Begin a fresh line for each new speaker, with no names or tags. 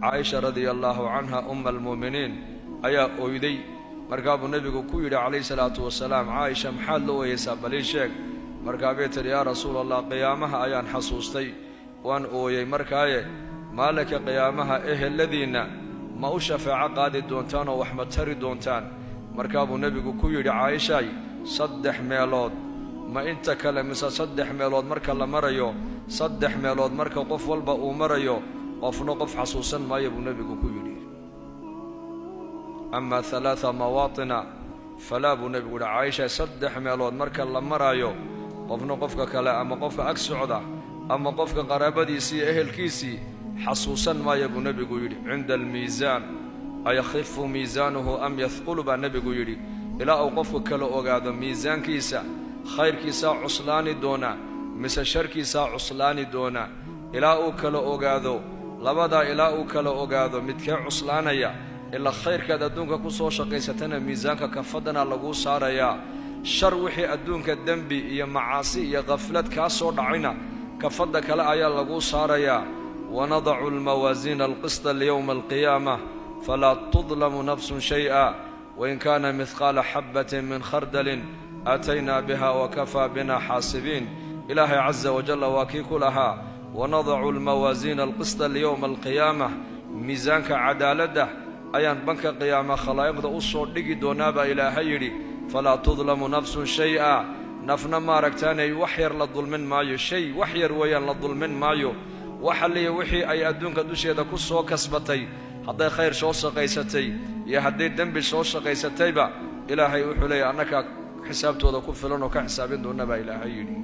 Caaisha radia allaahu canha, umma almu'miniin, ayaa oyday. Markaa buu nebigu ku yidhi calayhi salaatu wasalaam: "Caaisha, maxaad la ooyeysaa? Bal ii sheeg." Markaa bay tidhi: "Yaa Rasuul Allah, qiyaamaha ayaan xasuustay, waan ooyey." Markaaye maalinka qiyaamaha eheladiinna ma u shafeeco qaadi doontaan oo wax ma tari doontaan? Markaa buu nebigu ku yidhi: "Caaishaay, saddex meelood ma inta kale mise saddex meelood marka la marayo, saddex meelood marka qof walba uu marayo, qofna qof xasuusan maayo," buu nebigu ku yidhi. "أما ثلاث مواطن فلا," buu nebigu yidhi. "Caaisha, saddex meelood marka la maraayo, qofna qofka kale ama qofka ag socda ama qofka qaraabadiisii iyo ehelkiisii xasuusan maayo," buu nebigu yidhi. "عند الميزان، أيخف ميزانه أم يثقل," baa nebigu yidhi, ilaa uu qofku kala ogaado miisaankiisa, khayrkiisaa cuslaani doonaa mise sharkiisaa cuslaani doonaa, ilaa uu kala ogaado labadaa, ilaa uu kala ogaado midkee cuslaanaya. Ilaa khayrkaad adduunka ku soo shaqaysatana miisaanka kafadana laguu saarayaa, shar wixii adduunka dembi iyo macaasi iyo khaflad kaa soo dhacayna kafadda kale ayaa laguu saarayaa. ونضع الموازين القسط ليوم القيامة فلا تظلم نفس شيئا وإن كان مثقال حبة من خردل أتينا بها وكفى بنا حاسبين. Ilaahay caza wajalla waa kii ku lahaa: ونضع الموازين القسط ليوم القيامة. Miisaanka cadaaladda ayaan banka qiyaama khalaa'iqda u soo dhigi doonaa, baa Ilaahay yidhi. فلا تظلم نفس شيئا, nafna maaragtaanay wax yar la dulmin maayo, shay wax yar weeyaan la dulmin maayo. Waxa liya wixii ay adduunka dusheeda ku soo kasbatay, hadday khayr soo shaqaysatay iyo hadday dembi soo shaqaysatayba, Ilaahay wuxuu leeyahy: "Annakaa xisaabtooda ku filan oo ka xisaabin doona," baa Ilaahay yidhi.